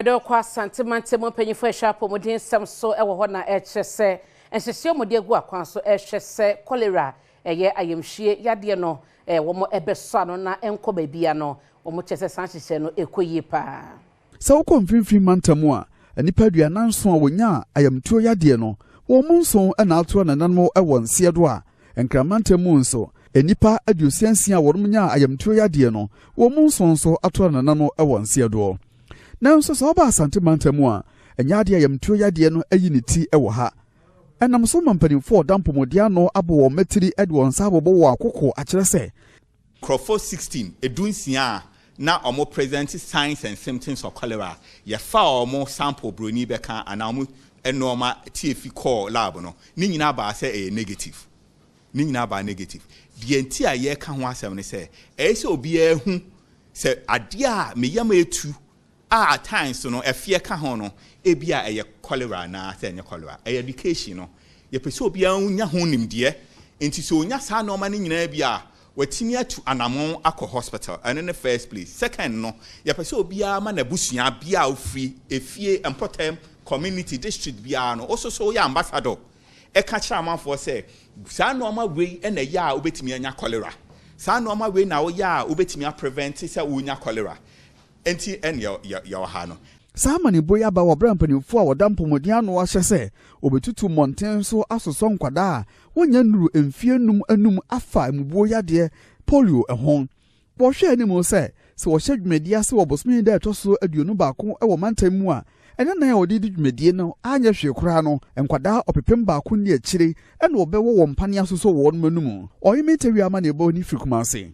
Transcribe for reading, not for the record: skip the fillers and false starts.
Yɛde kɔ Asante mantam. Mpanyinfoɔ ɛhwɛ apɔmuden nsɛm so ɛwɔ hɔ na ɛkyerɛ sɛ nhyehyɛ mu de agu akwan so ɛhwɛ sɛ cholera, ɛyɛ ayamhwie yadeɛ no, wɔn ɛbɛsɔ ano na ɛnkɔ baabi ano. Wɔn kyerɛ sɛ saa nhyehyɛ no ɛkɔ yie paa. Sɛ wokɔ Mfimfini mantam a, nnipa 47 a wɔnya ayamtuo yadeɛ no, wɔn mu 7 na atoa nananom wɔ nseɛ do a Nkramantam mu nso, nnipa 66 a wɔn nya ayamtuo yadeɛ no, wɔn mu 7 nso atoa nananom wɔ nseɛ doɔ. Nanso sɛ wɔba Asante mantam mu a, ɛnyɛ adeɛ ayamtuo yadeɛ no ayi ne ti wɔ ha. Ɛnam so ma mpanimfoɔ ɔda mpɔmɔden ano abɔ wɔn mmatiri de wɔn nsa abobɔ wɔn akoko akyerɛ sɛ nkurɔfoɔ 16, 16 a na ɔmo present signs and symptoms of cholera, yɛfa ɔmo sample, broni bɛka anaa ɔmo nneɛma tie fi kɔɔ lab no, ne nyinaa baa sɛ ɛyɛ negative. Ne nyinaa baa negative. Deɛ nti a yɛreka ho asɛm ne sɛ ɛyɛ sɛ obiara hu sɛ adeɛ a meyam etu a at times no ɛfiɛ ka ho no, ebi a ɛyɛ cholera anaa sɛ ɛnyɛ cholera. Ɛyɛ education no, yɛpɛ sɛ obiara nya ho nimdeɛ, nti sɛ onya saa nneɛma no nyinaa bi a, watumi atu anammɔn akɔ hospital. Ɛno ne first place. Second no, yɛpɛ sɛ obiara ma n'abusua bia a ofiri efie, mpɔtam, community, district biara no, ɔso so woyɛ ambassador, ɛka kyerɛ amanfoɔ sɛ saa nneɛma wei ɛna ɛyɛ a wobɛtumi anya cholera, saa nneɛma wei na woyɛ a wobɛtumi aprevent sɛ wonya cholera. Nti ɛne yɛwɔ ha no. Saa amanebɔ yi aba wɔ berɛ mpanimfoɔ a wɔda mpɔmɔden ano ahyɛ sɛ wɔbɛtutu mmɔnten so asosɔ nkwadaa a wɔnya nnuru mfie 5 anum afa mmubuo yadeɛ polio ho. Wɔhwɛ anim sɛ wɔhyɛ dwumadie ase wɔ bosome da ɛtɔ so 21 wɔ mantam mu a, ɛne nan a wɔde di dwumadie no anyɛ hwee koraa no, nkwadaa 10,000 ne akyire ɛna wɔbɛwɔ wɔn mpaneɛ asosɔ wɔn anum. Ɔyɛ Tawia amanebɔ ne firi Kumase.